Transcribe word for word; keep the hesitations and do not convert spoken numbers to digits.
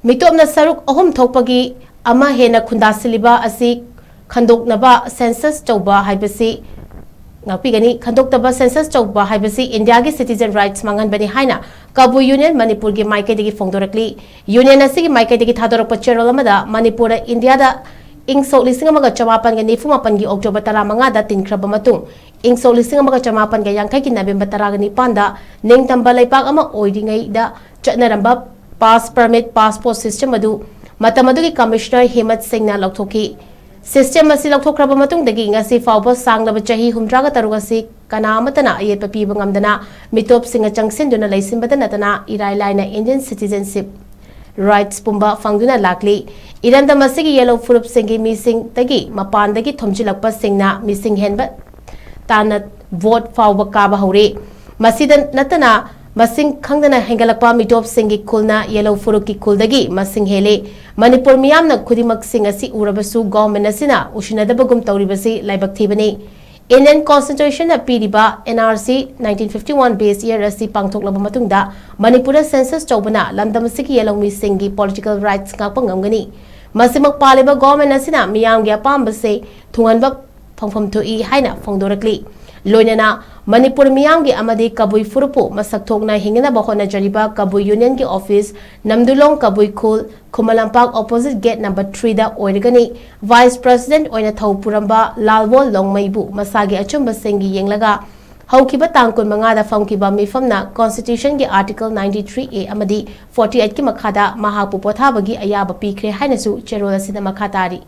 ꯃꯤꯇꯣꯞꯅ ꯁꯔꯨꯛ ꯑꯍꯨꯝ ꯊꯣꯛꯄꯒꯤ ꯑꯃ ꯍꯦꯟꯅ ꯈꯨꯟꯗꯥꯁꯤꯜꯂꯤꯕ ꯑꯁꯤ ꯈꯟꯗꯣꯛꯅꯕ census ꯇꯧꯕ ꯍꯥꯏꯕꯁꯤ ꯉꯥꯛꯄꯤꯒꯅꯤ꯫ ꯈꯟꯗꯣꯛꯇꯕ census ꯇꯧꯕ ꯍꯥꯏꯕꯁꯤ ꯏꯟꯗꯤꯌꯥꯒꯤ citizen rights ꯃꯥꯡꯍꯟꯕꯅꯤ ꯍꯥꯏꯅ ꯀꯕꯨꯏ ꯌꯨꯅꯤꯌꯟ ꯃꯅꯤꯄꯨꯔꯒꯤ ꯃꯥꯏꯀꯩꯗꯒꯤ ꯐꯣꯡꯗꯣꯔꯛꯂꯤ꯫ ꯌꯨꯅꯤꯌꯟ ꯑꯁꯤꯒꯤ ꯃꯥꯏꯀꯩꯗꯒꯤ ꯊꯥꯗꯣꯔꯛꯄ ꯆꯦꯔꯣꯜ ꯑꯃꯗ ꯃꯅꯤꯄꯨꯔꯗ ꯏꯟꯗꯤꯌꯥꯗ ꯏꯪ ꯁꯣꯛ ꯂꯤꯁꯤꯡ ꯑꯃꯒ ꯆꯃꯥꯄꯟꯒ ꯅꯤꯐꯨ ꯃꯥꯄꯟꯒꯤ ꯑꯣꯛꯇꯣꯕꯔ ꯇꯔꯥꯃꯉꯥꯗ ꯇꯤꯟꯈ꯭ꯔꯕ ꯃꯇꯨꯡ, ꯏꯪ ꯁꯣꯛ ꯂꯤꯁꯤꯡ ꯑꯃꯒ ꯆꯃꯥꯄꯟꯒ ꯌꯥꯡꯈꯩꯒꯤ ꯅꯕꯦꯝꯕꯔ ꯇꯔꯥꯒ ꯅꯤꯄꯥꯟꯗ ꯅꯤꯡꯇꯝꯕ ꯂꯩꯄꯥꯛ ꯑꯃ ꯑꯣꯏꯔꯤꯉꯩꯗ ꯆꯠꯅꯔꯝꯕ pass permit, passport system ꯑꯗꯨ ꯃꯇꯝ ꯑꯗꯨꯒꯤ ꯀꯃꯤꯁꯅꯔ ꯍꯦꯃꯠ ꯁꯤꯡꯅ ꯂꯧꯊꯣꯛꯈꯤ꯫ System ꯑꯁꯤ ꯂꯧꯊꯣꯛꯈ꯭ꯔꯕ ꯃꯇꯨꯡꯗꯒꯤ ꯉꯁꯤ ꯐꯥꯎꯕ ꯁꯥꯡꯂꯕ ꯆꯍꯤ ꯍꯨꯝꯗ꯭ꯔꯥꯒ ꯇꯔꯨꯛ ꯑꯁꯤ ꯀꯅꯥ ꯑꯃꯠꯇꯅ ꯑꯌꯦꯠꯄ ꯄꯤꯕ ꯉꯝꯗꯅ ꯃꯤꯇꯣꯞꯁꯤꯡꯅ ꯆꯪꯁꯤꯟꯗꯨꯅ ꯂꯩꯁꯤꯟꯕꯗ ꯅꯠꯇꯅ ꯏꯔꯥꯏ ꯂꯥꯏꯅ Indian citizenship rights ꯄꯨꯝꯕ ꯐꯪꯗꯨꯅ ꯂꯥꯛꯂꯤ꯫ ꯏꯔꯝꯗꯝ ꯑꯁꯤꯒꯤ ꯌꯦꯜꯍꯧ ꯐꯨꯔꯨꯞꯁꯤꯡꯒꯤ ꯃꯤꯁꯤꯡꯗꯒꯤ ꯃꯄꯥꯟꯗꯒꯤ ꯊꯣꯝꯖꯤꯜꯂꯛꯄꯁꯤꯡꯅ ꯃꯤꯁꯤꯡ ꯍꯦꯟꯕ ꯇꯥꯅ vote ꯐꯥꯎꯕ ꯀꯥꯕ ꯍꯧꯔꯦ꯫ ꯃꯁꯤꯗ ꯅꯠꯇꯅ ꯃꯁꯤꯡ ꯈꯪꯗꯅ ꯍꯦꯟꯒꯠꯂꯛꯄ ꯃꯤꯇꯣꯞꯁꯤꯡꯒꯤ ꯈꯨꯜꯅ ꯌꯦꯜꯍꯧ ꯐꯨꯔꯨꯞꯀꯤ ꯈꯨꯜꯗꯒꯤ ꯃꯁꯤꯡ ꯍꯦꯜꯂꯤ꯫ ꯃꯅꯤꯄꯨꯔ ꯃꯤꯌꯥꯝꯅ ꯈꯨꯗꯤꯡꯃꯛꯁꯤꯡ ꯑꯁꯤ ꯎꯔꯕꯁꯨ government ꯑꯁꯤꯅ ꯎꯁꯤꯟꯅꯗꯕꯒꯨꯝ ꯇꯧꯔꯤꯕꯁꯤ ꯂꯥꯏꯕꯛ ꯊꯤꯕꯅꯤ꯫ Indian Constitution ꯅ ꯄꯤꯔꯤꯕ N R C nineteen fifty one base year ꯑꯁꯤ ꯄꯥꯡꯊꯣꯛꯂꯕ ꯃꯇꯨꯡꯗ ꯃꯅꯤꯄꯨꯔꯗ census ꯇꯧꯕꯅ ꯂꯝꯗꯝ ꯑꯁꯤꯒꯤ ꯌꯦꯜꯍꯧꯃꯤꯁꯤꯡꯒꯤ political rights ꯉꯥꯛꯄ ꯉꯝꯒꯅꯤ꯫ ꯃꯁꯤꯃꯛ ꯄꯥꯜꯂꯤꯕ government ꯑꯁꯤꯅ ꯃꯤꯌꯥꯝꯒꯤ ꯑꯄꯥꯝꯕꯁꯦ ꯊꯨꯡꯍꯟꯕ ꯐꯪꯐꯝ ꯊꯣꯛꯏ ꯍꯥꯏꯅ ꯐꯣꯡꯗꯣꯔꯛꯂꯤ꯫ ꯂꯣꯏꯅꯅ ꯃꯅꯤꯄꯨꯔ ꯃꯤꯌꯥꯝꯒꯤ ꯑꯃꯗꯤ ꯀꯕꯨꯏ ꯐꯨꯔꯨꯞꯄꯨ ꯃꯁꯛ ꯊꯣꯛꯅ ꯍꯤꯡꯅꯅꯕ ꯍꯣꯠꯅꯖꯔꯤꯕ ꯀꯕꯨꯏ ꯌꯨꯅꯤꯌꯟꯒꯤ office, ꯅꯝꯗꯨꯂꯣꯡ ꯀꯕꯨꯏ ꯈꯨꯜ, Khuman Lampak opposite gate number three ꯗ ꯑꯣꯏꯔꯒꯅꯤ꯫ Vice President ꯑꯣꯏꯅ ꯊꯧ ꯄꯨꯔꯝꯕ ꯂꯥꯜꯕꯣꯜ ꯂꯣꯡꯃꯩꯕꯨ ꯃꯁꯥꯒꯤ ꯑꯆꯨꯝꯕꯁꯤꯡꯒꯤ ꯌꯦꯡꯂꯒ ꯍꯧꯈꯤꯕ ꯇꯥꯡ ꯀꯨꯟꯃꯉꯥꯗ ꯐꯝꯈꯤꯕ ꯃꯤꯐꯝꯅ Constitution ꯒꯤ Article ninety three A ꯑꯃꯗꯤ forty eight ꯀꯤ ꯃꯈꯥꯗ ꯃꯍꯥꯛꯄꯨ ꯄꯣꯊꯥꯕꯒꯤ ꯑꯌꯥꯕ ꯄꯤꯈ꯭ꯔꯦ ꯍꯥꯏꯅꯁꯨ ꯆꯦꯔꯣꯜ ꯑꯁꯤꯗ ꯃꯈꯥ ꯇꯥꯔꯤ꯫